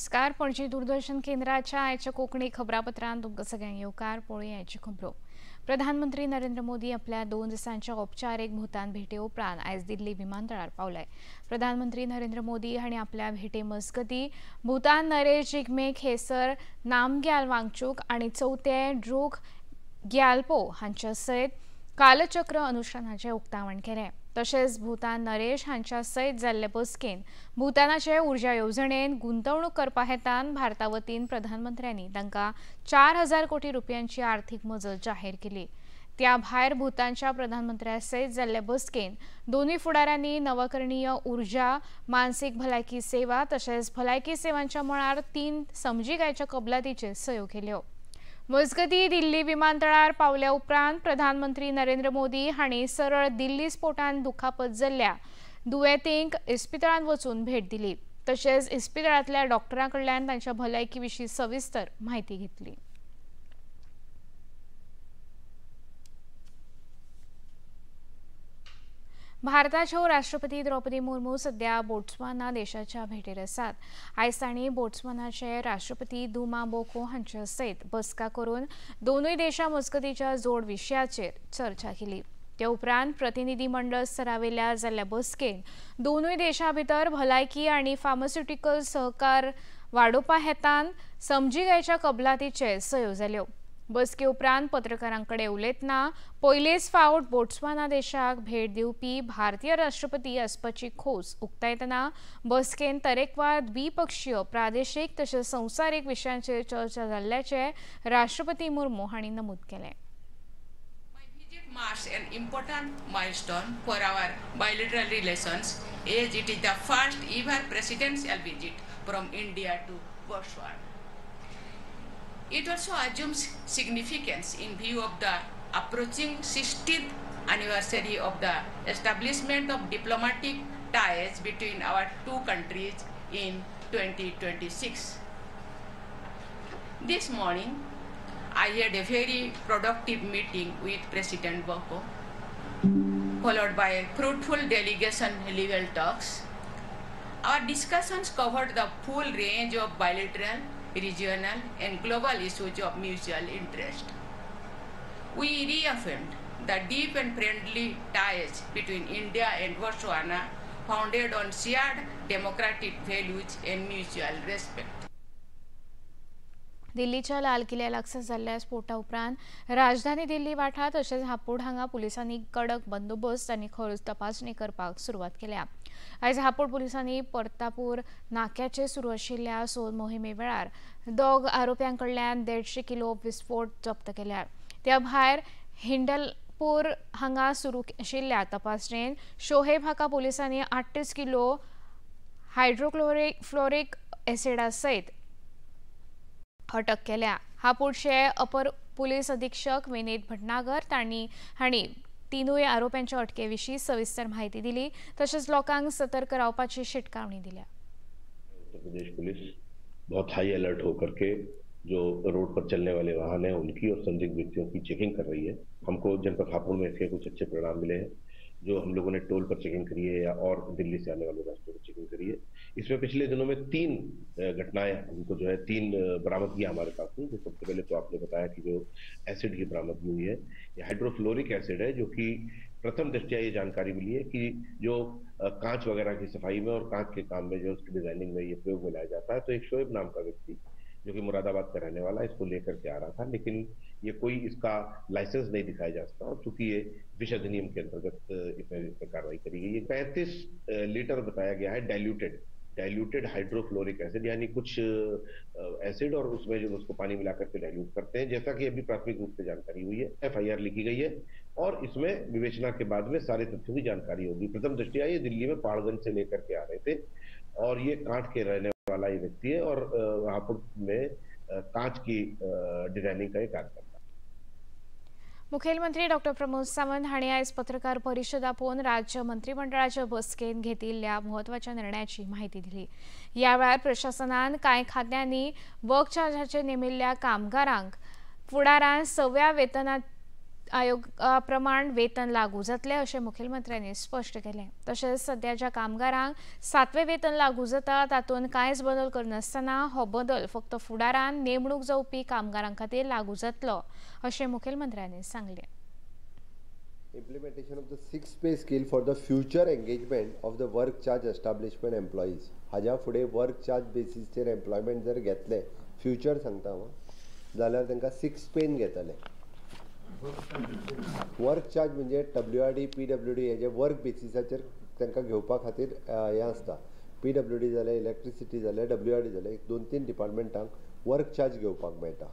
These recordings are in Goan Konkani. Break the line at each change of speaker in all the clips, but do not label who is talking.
नमस्कार, पणजी दूरदर्शन केंद्राच्या आयच्या कोंकणी खबरापत्रांत तुमकां सगळ्यांक येवकार. पळोवया आयच्यो खबरो. प्रधानमंत्री नरेंद्र मोदी आपल्या 2 दिसांच्या औपचारीक भूतान भेटे उपरांत आयज दिल्ली विमानतळार पावले. प्रधानमंत्री नरेंद्र मोदी हांणी आपल्या भेटे मजगती भूतान नरेश जिग्मे खेसर नामग्याल वांगचूक आनी चवथे ड्रुक ग्याल्पो हांच्या सयत कालचक्र अनुष्ठानाचें उक्तावण केलें. तशेंच भूतान नरेश हांच्या सयत जाल्ले बसकेन भूतानाचे ऊर्जा येवजणेन गुंतवणूक करपा हेतान भारता वतीन प्रधानमंत्र्यांनी तांकां 4000 कोटी रुपयांची आर्थिक मजत जाहीर केली. त्या भायर भूतानच्या प्रधानमंत्र्या सयत जाल्ले बसकेन दोनूय फुडाऱ्यांनी नवकरणीय ऊर्जा, मानसीक भलायकी सेवा तशेंच भलायकी सेवांच्या मळार 3 समजिकायच्या कबलातीचेर सयो केल्यो. मजगती दिल्ली विमानतळार पावल्या उपरांत प्रधानमंत्री नरेंद्र मोदी हांणी सरळ दिल्ली स्फोटान दुखापत जाल्ल्या दुयेंतींक इस्पितळांत वचून भेट दिली. तशेंच इस्पितळांतल्या डॉक्टरां कडल्यान तांच्या भलायकी विशीं सविस्तर म्हायती घेतली. भारताच्यो राष्ट्रपती द्रौपदी मुर्मू सध्या बोट्सवाना देशाच्या भेटेर आसात. आयज तांणी बोट्सवानाचे राष्ट्रपती दुमा बोको हांचे सयत बसका करून दोनूय देशां मजगतीच्या जोड विशयाचेर चर्चा केली. ते उपरांत प्रतिनिधी मंडळ स्तरावेल्या जाल्ल्या बसकेन दोनूय देशां भितर भलायकी आनी फार्मास्युटिकल सहकार वाडोवपा हेतान समजिकायेच्या कबलातीचेर सयो जाल्यो. बसके उपरांत पत्रकारां कडेन उलयतना पयलेच फावट बोट्सवाना देशाक भेट दिवपी भारतीय राष्ट्रपती आसपाची खोस उक्तायतना बसकेन तरेकवार द्विपक्षीय, प्रादेशीक तशेंच संवसारीक विशयांचेर चर्चा जाल्ल्याचें राष्ट्रपती मुर्मू हांणी नमूद केलें.
Marks an important milestone for our bilateral relations, as it is the first ever presidential visit from India to Botswana. It also assumes significance in view of the approaching 60th anniversary of the establishment of diplomatic ties between our two countries in 2026. This morning, I had a very productive meeting with President Boko, followed by fruitful delegation level talks. Our discussions covered the full range of bilateral, regional and global issues of mutual interest. We reaffirmed the deep and friendly ties between India and Botswana, founded on shared democratic values and mutual respect.
दिल्लीच्या लाल किल्ल्या लागसार जाल्ल्या स्फोटा उपरांत राजधानी दिल्ली वाठार तशेंच हापूड हांगा पुलिसांनी कडक बंदोबस्त आनी खर तपासणी करपाक सुरवात केल्या. आयज हापूड पुलिसांनी परतापूर नाक्याचेर सुरू आशिल्ल्या सोद मोहिमे वेळार 2 आरोप्यां कडल्यान 150 किलो विस्फोट जप्त केल्यार. त्या भायर हिंडलपूर हांगा सुरू आशिल्ल्या तपासणेन शोहेब हाका पुलिसांनी 38 किलो हायड्रोक्लोरिक फ्लोरिक एसिडा सयत अटक केल्या. हापूडचे अपर पुलीस अधीक्षक विनीत भटनागर हांणी 3 आरोप्यांच्या अटके विशीं सविस्तर माहिती दिली. तशेंच लोकांक सतर्क रावपाची शिटकावणी दिल्या.
उत्तर प्रदेश पुलिस बहुत हाई अलर्ट होकर के जो रोड पर चलने वाले वाहन हैं उनकी और संदिग्ध व्यक्तियों की चेकिंग कर रही है. हमको जनपद हापुड़ में इसके कुछ अच्छे परिणाम मिले हैं. जो हम लोगों ने टोल पर चेकिंग करी है या और दिल्ली से आने वाले रास्तों पर चेकिंग करी है, इसमें पिछले दिनों में 3 घटनाएं हमको जो है 3 बरामदगियां हमारे पास हुई. जो सबसे पहले तो आपने बताया कि जो एसिड की बरामदगी हुई है, ये हाइड्रोफ्लोरिक एसिड है, जो कि प्रथम दृष्टया ये जानकारी मिली है कि जो कांच वगैरह की सफाई में और कांच के काम में जो उसकी डिजाइनिंग में ये प्रयोग में लाया जाता है. तो एक शोएब नाम का व्यक्ति जो कि मुरादाबाद का रहने वाला, इसको लेकर के आ रहा था, लेकिन ये कोई इसका लाइसेंस नहीं दिखाया जा सकता और चूंकि ये विष अधिनियम के अंतर्गत इसमें कार्रवाई करी गई है. 35 लीटर बताया गया है डाइल्यूटेड हाइड्रोफ्लोरिक एसिड, यानी कुछ एसिड और उसमें जो उसको पानी मिलाकर के डाइल्यूट करते हैं, जैसा कि अभी प्राथमिक रूप से जानकारी हुई है. एफआईआर लिखी गई है और इसमें विवेचना के बाद में सारे तथ्यों की जानकारी होगी. प्रथम दृष्टया ये दिल्ली में पहाड़गंज से लेकर के आ रहे थे और ये कांठ के रहने वाला ये व्यक्ति है और हापुड़ में कांच की डिजाइनिंग का ये कार्य करता है.
मुखेलमंत्री डॉक्टर प्रमोद सावंत हांणी आयज पत्रकार परिशद आपोवन राज्य मंत्रिमंडळाच्या बसकेन घेतिल्ल्या म्हत्वाच्या निर्णयाची म्हायती दिली. ह्या वेळार प्रशासनान कांय खात्यांनी वर्क चार्जाचेर नेमिल्ल्या कामगारांक फुडारान 6व्या आयोगा प्रमाण वेतन लागू जातलें अशें मुखेलमंत्र्यांनी स्पश्ट केलें। तशेंच सध्या ज्या कामगारांक 7वें वेतन लागू जाता तातूंत कांयच बदल करनासतना हो बदल फक्त फुडारान नेमणूक जावपी कामगारां खातीर लागू जातलो अशें मुखेलमंत्र्यांनी सांगलें।
Implementation of the 6th pay scale for the future engagement of the work charge establishment employees. हाज्या फुडें वर्क चार्ज बेसीसचेर एम्प्लॉयमेंट जर घेतले फ्युचर सांगता हांव जाल्यार तांकां 6th pen घेतले। वर्क चार्ज म्हणजे WRD PWD हेजे वर्क बेसिसाचेर तांकां घेवपा खातीर हें आसता। PWD जालें, इलेक्ट्रिसिटी जालें, WRD जालें, 2-3 डिपार्टमेंटांक वर्क चार्ज घेवपाक मेळटा।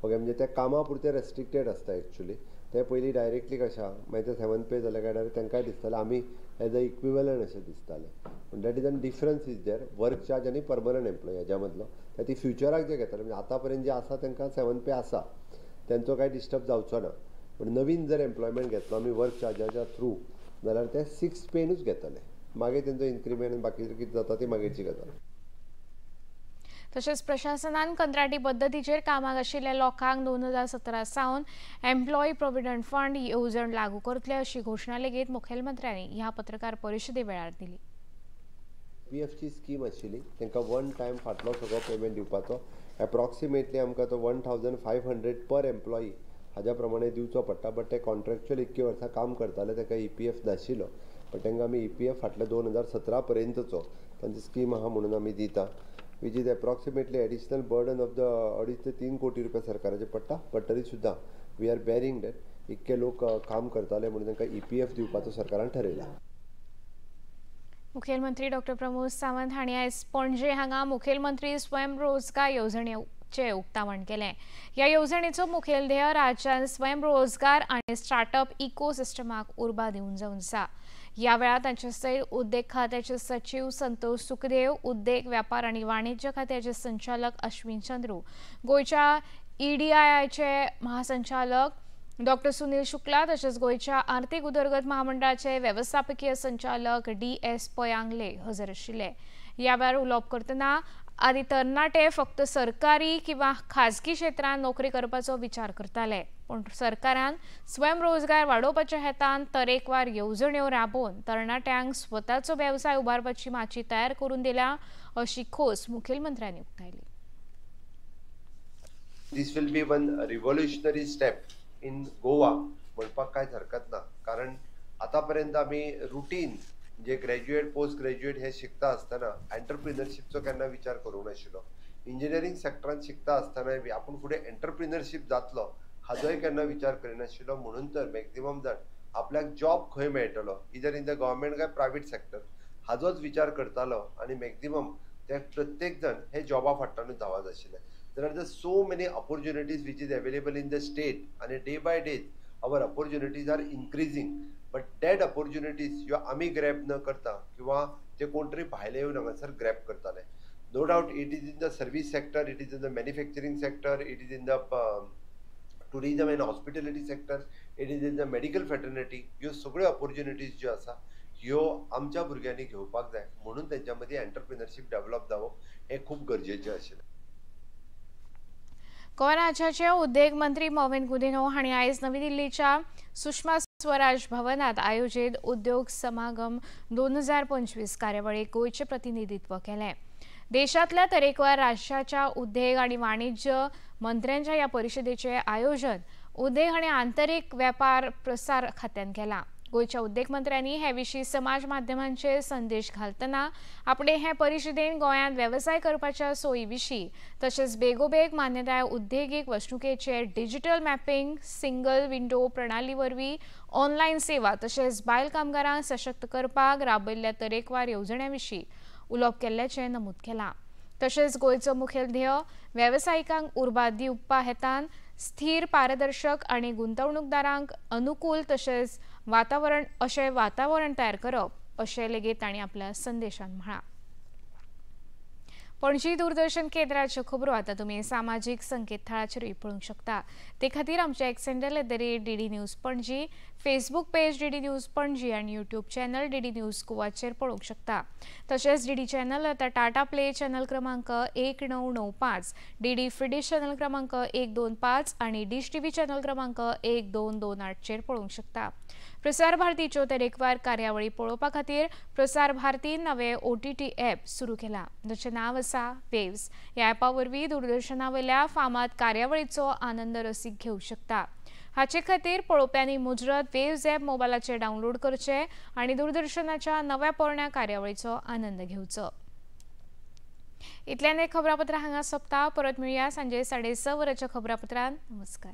ओके, म्हणजे त्या कामा पुरतें रेस्ट्रिक्टेड आसता एक्चुअली। ते पयलीं डायरेक्टली कशें मागीर ते 7th पे जाले काय डायरेक्ट तांकांय दिसतालें आमी एज अ इक्विवलंट अशें दिसतालें, पूण that is an difference is there work charge आनी परमनंट एम्प्लॉय हेज्या मदलो। ते फ्युचराक जे घेतले म्हणजे आतां पर्यंत जे आसा तांकां 7th पे आसा, तेंचो कांय डिस्टर्ब जावचो ना। पूण नवीन जर एम्प्लॉयमेंट घेतलो आमी वर्क चार्जाच्या थ्रू जाल्यार ते 6th पेनूच घेतले, मागीर तेंचो इन्क्रिमेंट बाकी कितें जाता ती मागीरची गजाल।
तशेंच प्रशासनान कंत्राटी पद्दतीचेर कामाक आशिल्ल्या लोकांक 2017 सावन एम्प्लॉई प्रोविडंट फंड येवजण लागू करतले अशी घोशणा लेगीत मुखेलमंत्र्यांनी ह्या पत्रकार परिशदे वेळार दिली।
पीएफची स्कीम आशिल्ली तांकां वन टायम फाटलो सगळो पेमेंट दिवपाचो एप्रॉक्सिमेटली आमकां तो 1500 पर एम्प्लॉई हाज्या प्रमाणे दिवचो पडटा। बट ते कॉन्ट्रॅक्च्युअल इतकी वर्सां काम करताले तांकां EPF नाशिल्लो, बट तांकां आमी EPF फाटले 2017 पर्यंतचो तांची स्कीम आहा म्हणून आमी दिता, which is approximately additional burden of the 2.5 ते 3 कोटी रुपया सरकाराचे पडटा। बट तरी सुद्दां we are bearing that इतके लोक काम करताले म्हणून तांकां EPF दिवपाचो सरकारान ठरयला।
मुखेलमंत्री डॉक्टर प्रमोद सावंत हांणी आयज पणजे हांगा मुखेलमंत्री स्वयंरोजगार येवजणेचें उक्तावण केलें। ह्या येवजणेचो मुखेल ध्येय राज्यांत स्वयंरोजगार आनी स्टार्टअप इकोसिस्टमाक उर्बा दिवन जावन आसा। ह्या वेळार तांचे सयत उद्देग खात्याचे सचीव संतोष सुखदेव, उद्देग व्यापार आनी वाणिज्य खात्याचे संचालक अश्विन चंद्रू, गोंयच्या EDIIचे महासंचालक डॉक्टर सुनील शुक्ला, तशेंच गोंयच्या आर्थिक उदरगत महामंडळाचे वेवस्थापकीय संचालक DS पयांगले हजर आशिल्ले। ह्या वेळार उलोवप करतना आदी तरणाटे फक्त सरकारी किंवा खाजगी क्षेत्रांत नोकरी करपाचो विचार करताले, पूण सरकारान स्वयंरोजगार वाडोवपाच्या हेतान तरेकवार येवजण्यो राबोवन तरणाट्यांक स्वताचो वेवसाय उबारपाची माची तयार करून दिल्या अशी खोस मुखेलमंत्र्यांनी उक्तायली।
This will be one revolutionary step in Goa म्हणपाक कांयच हरकत ना, कारण आतापर्यंत आमी रुटीन जे ग्रॅज्युएट पोस्ट ग्रॅज्युएट हे शिकता आसतना एंटरप्रिनरशीपचो केन्ना विचार करूंक नाशिल्लो। इंजिनियरींग सेक्टरान शिकता आसतनाय बी आपूण फुडें एंटरप्रिनरशीप जातलो हाजोय केन्ना विचार करिनाशिल्लो। म्हणून तर मॅक्झिमम जाण आपल्याक जॉब खंय मेळटलो, इदर इन the government काय प्रायवेट सेक्टर, हाजोच विचार करतालो आनी मॅक्झिमम ते प्रत्येक जाण हे जॉबा फाटल्यानूच धांवत आशिल्ले। There are just so many opportunities which is available in the state, and day by day our opportunities are increasing. But that opportunities ह्यो आमी ग्रॅब न करता किंवा ते कोण तरी भायले येवन हांगासर ग्रॅब करताले। No doubt it is in the service sector, it is in the manufacturing sector, it is in the tourism and hospitality sector, it is in the medical fraternity. ह्यो सगळ्यो ऑपॉर्च्युनिटीज ज्यो आसा ह्यो आमच्या भुरग्यांनी घेवपाक जाय, म्हणून तेंच्या मदीं एंटरप्रिनरशीप डेव्हलप जावप हें खूब गरजेचें आशिल्लें।
गोवा राज्याचे उद्देग मंत्री मॉविन गुदिन्हो हांणी आयज नवी दिल्लीच्या सुषमा स्वराज भवनात आयोजित उद्योग समागम 2025 कार्यावळीक गोंयचें प्रतिनिधित्व केलें। देशांतल्या तरेकवार राज्याच्या उद्देग आनी वाणिज्य मंत्र्यांच्या ह्या परिशदेचें आयोजन उद्देग आनी आंतरीक वेपार प्रसार खात्यान केलां। गोंयच्या उद्देग मंत्र्यांनी हे विशीं समाज माध्यमांचेर संदेश घालतना आपणे हे परिशदेन गोंयांत वेवसाय करपाच्या सोयी विशीं तशेंच बेगोबेग मान्यताय उद्देगीक वसणुकेचे डिजिटल मॅपिंग, सिंगल विंडो प्रणाली वरवीं ऑनलायन सेवा तशेंच बायल कामगारांक सशक्त करपाक राबयल्ल्या तरेकवार येवजण्यां विशीं उलोवप केल्ल्याचें नमूद केलां। तशेंच गोंयचो मुखेल ध्येय वेवसायिकांक उर्बा दिवपा हेतान स्थिर, पारदर्शक आनी गुंतवणूकदारांक अनुकूल तशेंच वातावरण अशें वातावरण तयार करप अशें लेगीत तांणी आपल्या संदेशान म्हळां। पणजी दूरदर्शन केंद्राच्यो खबरो आतां तुमी सामाजीक संकेतथळाचेरूय पळोवंक शकता. ते खातीर आमच्या X handle @DD News Panaji, Facebook page DD News Panaji आनी यूट्यूब चॅनल डीडी न्यूज गोवाचेर पळोवंक शकता. तशेंच डीडी चॅनल आतां टाटा प्ले चॅनल क्रमांक 1995, डीडी फ्री चॅनल क्रमांक 125 आनी डिश टीव्ही चॅनल क्रमांक 1228चेर पळोवंक शकता. प्रसार भारतीच्यो तरेकवार कार्यावळी पळोवपा खातीर प्रसार भारतीन नवे OTT app सुरू केला, जाचें नांव आसा वेव्स. ह्या ॲपा वरवीं दूरदर्शना वयल्या फामाद कार्यावळीचो आनंद रसीक घेवंक शकता. हाचे खातीर पळोवप्यांनी मुजरत वेव्स ॲप मोबायलाचेर डावनलोड करचें आनी दूरदर्शनाच्या नव्या पोरण्या कार्यावळीचो आनंद घेवचो. इतल्यान खबरापत्र हांगा सोंपता. परत मेळया सांजे 6:30 वरांच्या खबरापत्रान. नमस्कार.